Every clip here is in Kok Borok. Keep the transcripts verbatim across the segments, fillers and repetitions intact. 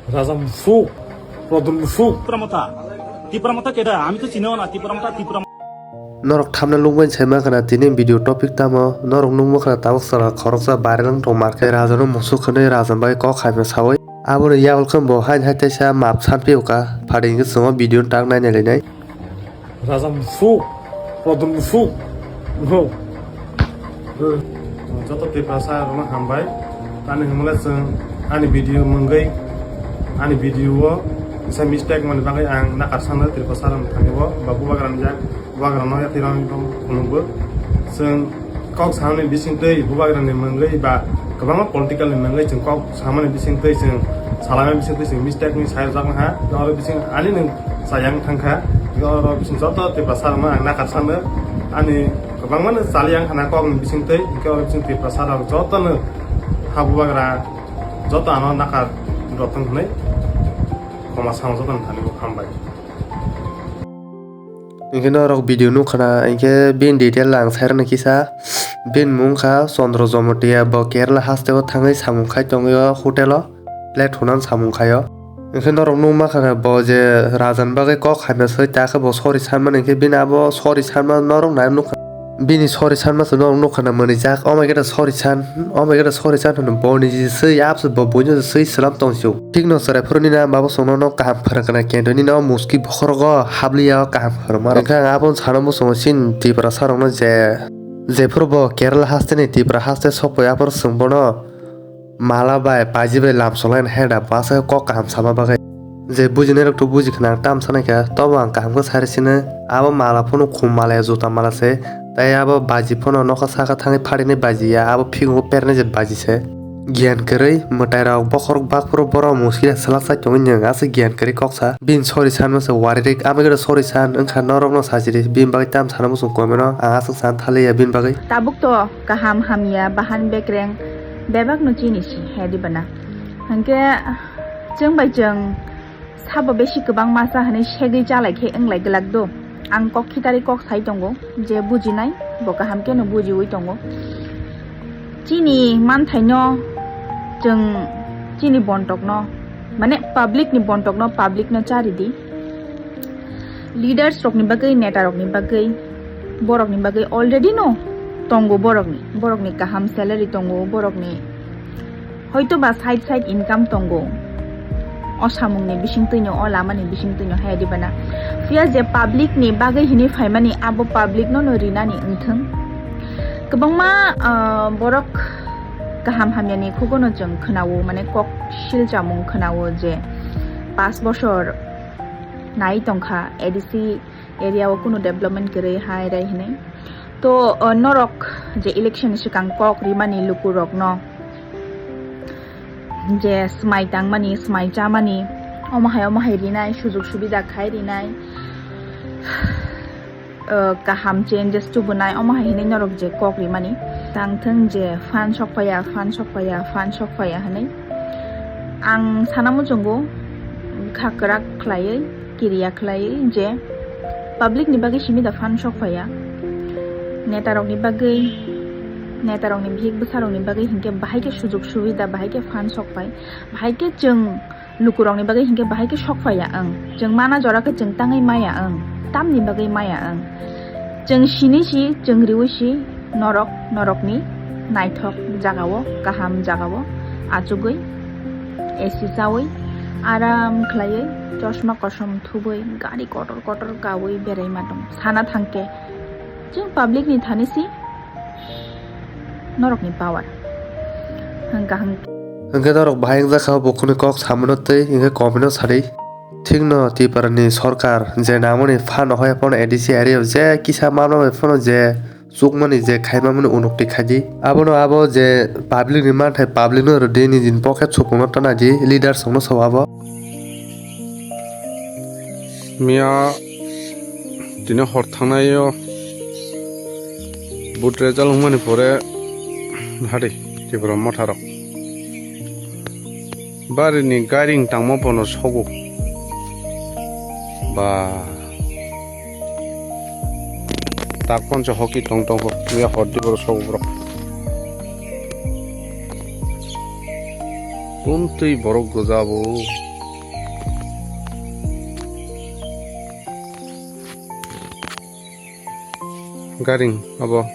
Raja Musuk, Prodon Musuk. Tipra Motha. Tipra Motha keda? Ami to chino na Tipra Motha, Tipra Motha. Norok thamna lungbain sai ma khana tini video topic tamo, norok nungma khana tabuk sara khoroksa bare lang tong markhe. Raja no musuk khwnwi raja bai kok hai ma sawi. Aboni yagul khe bo hain hai teisa map san pio ka, phadi hwnkhe chwngno video tak nai nai lai nai. Raja Musuk, Prodon Musuk. No. Joto Tiprasa rokno hambai. Ani hwnmale chwng ani video mungwi, ani video o kisa mistake mani bagwi ang nakar sano Tiprasa rokni thani o ba bubagra ni jak, bubagra no yakti rok phunukgo. Chwng kok sanani bisingtwi bubagra ni mungwi ba kwbangma political ni mungwi chwng kok samani bisingtwi chwng salamani bisingtwi chwng mistake ni sayajak ha. Oro bising ani nwng sayang thangkha. Oro bising joto Tiprasa rokno ang nakar sano ani kwbangma no chali ang khana kok ni bisingtwi, hwnkhe oro bising Tiprasa rok joto no ha bubagra joto ano nakar rotong hwnwi khoma samo joto no thani bo hambai. Hwnkhe norok video nukha na, hwnkhe bini detail ang sai rwna kisa. Bini mung kha Chandra Jamatia, bo Kerala hasteo thangwi samung khai tongwi o hotel o plate hunan samung khai o. Hwnkhe norok nukma kha bo je raja ni bagwi kok hamya swi ta khe bo sorry sanmani, hwnkhe bini abo sorry sanma norok nai nukha. Bini sorry sanma se norok nukha na mwnwi jak, oh my god, sorry san, oh my god, sorry san hwnwi boni je swi abse bo buino je swi slam tong sio. Thik no chwrai phuru nini ama bo chwngno no kaham phwrwng kana kendo nini o muski bokhorogo habliya o kaham phwrwngma rok. Hwnkhe ang abo sana bo chwngno sin Tiprasa rokno je, jephuru bo Kerala haste ni Tipra haste sokpoi aphuru chwng bono mala bai paji bai lam solai hai da bwsa kok kaham sama bagwi. Je bujinai rok to buji khna ang tam sanai kha, tobo ang kaham khe sari sino. Abo mala phano khum mala ya, juta mala se. Tai abo baji phano nokha saka thangwi pharinai baji ya, abo phigo pernai je baji se. Giyan kwrwi mwtai rok bokhorok bakphuru borok muskila swlak sai tongwi nwng aswk giyan kwrwi kok sa. Bini sorry sanma se waririk, amo khe sorry san wngkha norokno sajiri, bini bagwi tam sana muchung comment o ang aswk san thaliya bini bagwi. Tabuk to kaham hamya bahan bekreng bebak no chini si he di bana. Hwnkhe chwng bai chwng sabo besi kwbang masa hwnwi segwi chalai khe wnglai glak do. Ang kok khitari kok sai tongo je bujinai bo kaham khe no bujiwi tongo. Chini manthaino chwng chini bontokno mane public ni bontokno public no chari di. Leaders rokni bagwi, neta rokni bagwi, borokni bagwi already no tongo borokni, borokni kaham salary tongo, borokni hoito ba side side income tongo. O samungni bisingtwino, o lamani bisingtwino hai di bana. Phiya je public ni bagwi hini phaimani abo public no no rinani wngthwng. Kwbangma, ah, borok kaham hamyani khugono chwng khwnao, mane kok silchamung khwnao je paanch bosor nai tongkha A D C area o kunu development kwrwi hai rai hinwi. To, uh, norok je election ni swkang kok rimani lukurokno je swmai tangmani, swmai chamani, omo hai omo hai rinai, sujuk subida khai rinai, uh, kaham changes tubunai, omo hai hinwi norok je kok rimani. Tangthwng je phan sok phaiya, phan sok phaiya, phan sok phaiya hinwi. Ang sana muchungo kha kwrak khlaiwi, kiriya khlaiwi je public ni bagwi simi da phan sok phaiya. Neta rokni bagwi, neta rokni bihik bwsa rokni bagwi hinkhe bahai khe sujuk subida, bahai khe phan sok phai, bahai khe chwng lukurokni bagwi hinkhe bahai khe sok phaiya ang. Chwng mana jora khe chwng tangwi maya ang, tamni bagwi maya ang. Chwng sini si, chwng riwi si, norok, norokni naithok jagao, kaham jagao achugwi, A C chawi, aram khlaiwi, chosma kosom thubwi, gari kotor kotor kawi berai ma tong. Sana thangkhe, chwng public ni thani si, norokni power. Hwnkha hwnkhe. Hwnkhe norok bahai wngjakha bukhukni kok samano tei hwnkhe comment o sadi. Thikno Tripura ni sorkar je namoni phan hoya phano A D C area o je kisa mamla bai phano je chukmani je khaimamani unukti khaidi. Abono abo je public ni manthai public no rwdi nijini pocket supungno tana di leaders rokno sao abo. Miya tini hor thangnai o vote result wngmani pore hadi Tripura motha rok. Bari ni gairing tangma bono sogo. Ba. Tak poncha hoki tong tong ho. Miya hor di borok sogo borok. Kuntwi borok goja bo. Garing abo.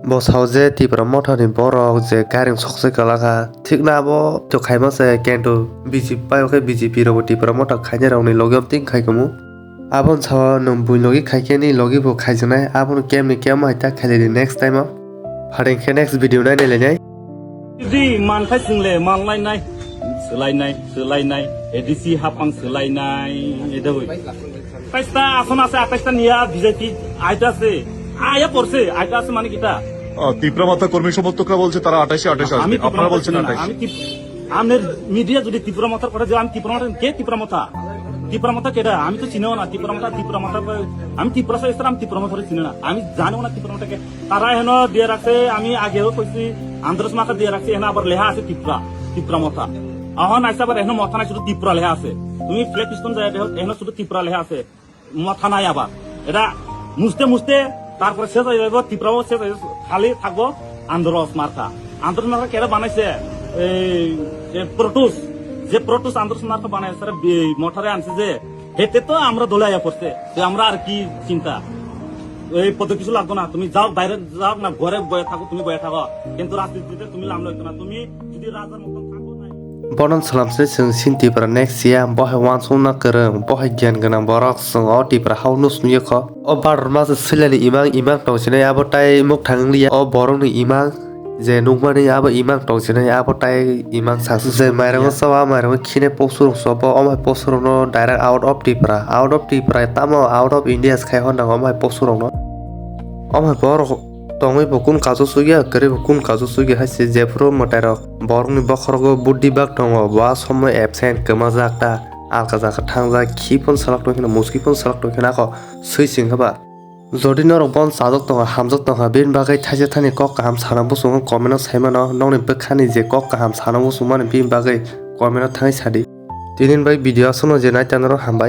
Bo sao je Tipra Motha ni borok je garing sokse kalakha, thikna abo to khaima se, kento B J P pai khe B J P rok bo Tipra Motha khainai rok ni logi om ting khai kumu. Aboni sao nwng bui logi khai khe ni logi bo khaijaknai, abono kemni kemo hai ta khailai di next time o. Pharing khe next video nai nailainai. Di man khai single man lainai, swlainai, swlainai, A D C hapang swlainai, edoi. Taista ason ase, ataista niya B J P aita ase, aya porse, aita ase mane kita. আহ, তিপ্রা মথা কর্মী সমর্থকরা বলছে তারা আঠাশে আঠাশে আমি আসবে, আপনারা তিপ্রা মথা বলছেন চিনি না, আঠাশে। আমি তিপ-, আপনার মিডিয়া যদি তিপ্রা মথার কথা যে আমি তিপ্রা মথা, কে তিপ্রা মথা? তিপ্রা মথা কেডা? আমি তো চিনিও না তিপ্রা মথা, তিপ্রা মথা কয়, আমি তিপ্রা সহ এসে আমি তিপ্রা মথারে চিনি না, আমি জানিও না তিপ্রা মথা কে। তারা এখনো দিয়ে রাখছে, আমি আগেও কইছি, আন্দ্রস মাখা দিয়ে রাখছে, এখানে আবার লেখা আছে তিপ্রা, তিপ্রা মথা। এখন আইসা আবার এখনো মথা নাই, শুধু তিপ্রা লেখা আছে। তুমি ফ্ল্যাগ পিস্টন যায় দেখো, এখনো শুধু তিপ্রা লেখা আছে। মাথা নাই আবার। এটা মুছতে মুছতে তারপরে শেষ হয়ে যাবে, ত্রিপুরাও শেষ হয়ে যাবে, খালি থাকবো আন্দোলন মার্কা। আন্দোলন মার্কা কেন বানাইছে? এই যে প্রোটুস, যে প্রোটুস আন্দোলন মার্কা বানাইছে, তারা বি-, মোটরে আনছে যে, হেতে তো আমরা দলে আয়া পড়ছে, যে আমরা আর কি চিন্তা, এই পদ কিছু লাগতো না, তুমি যাও বাইরে যাও না, ঘরে বয়ে থাকো, তুমি বয়ে থাকো, কিন্তু রাজনীতিতে তুমি লাভ লইতো না, তুমি যদি রাজার মতন থাকো না। Bono salam se chwng sin Tipra next ya, bo hai uansukna kwrwng, bo hai giyan gwnang borok, chwng o Tipra hao no swnwi kho. O bathroom se swilani imang, imang tong sinai abo tai muk thang wng liya. O borokni imang je nukmani abo imang tong sinai abo tai imang sak se. Je mairango chao, a mairango khine posurok so, bo o mai posurokno direct out of Tipra, out of Tipra tamo out of India se khai hor nango o mai posurokno. O mai borok tongwi bo kun kasu sugya, kwrwi bo kun kasu sugya hai se, jephuru mwtairok borokni bokhorogo buddhi bak tongo, bo a somoi absent kwmajak ta, alka jaka thangjak, khi phon salak tongkheno, muski phon salak tongkheno, ako swi sing kha ba. Jodi norok bon chajak tongkha, hamjak tongkha, bini bagwi thaisa thani kok kaham sana muchungo comment o sai mano, nokni bwkhani je kok kaham sana muchung mani bini bagwi comment o thangwi sadi. Tini bai video aswkno je nai tei norok hambai.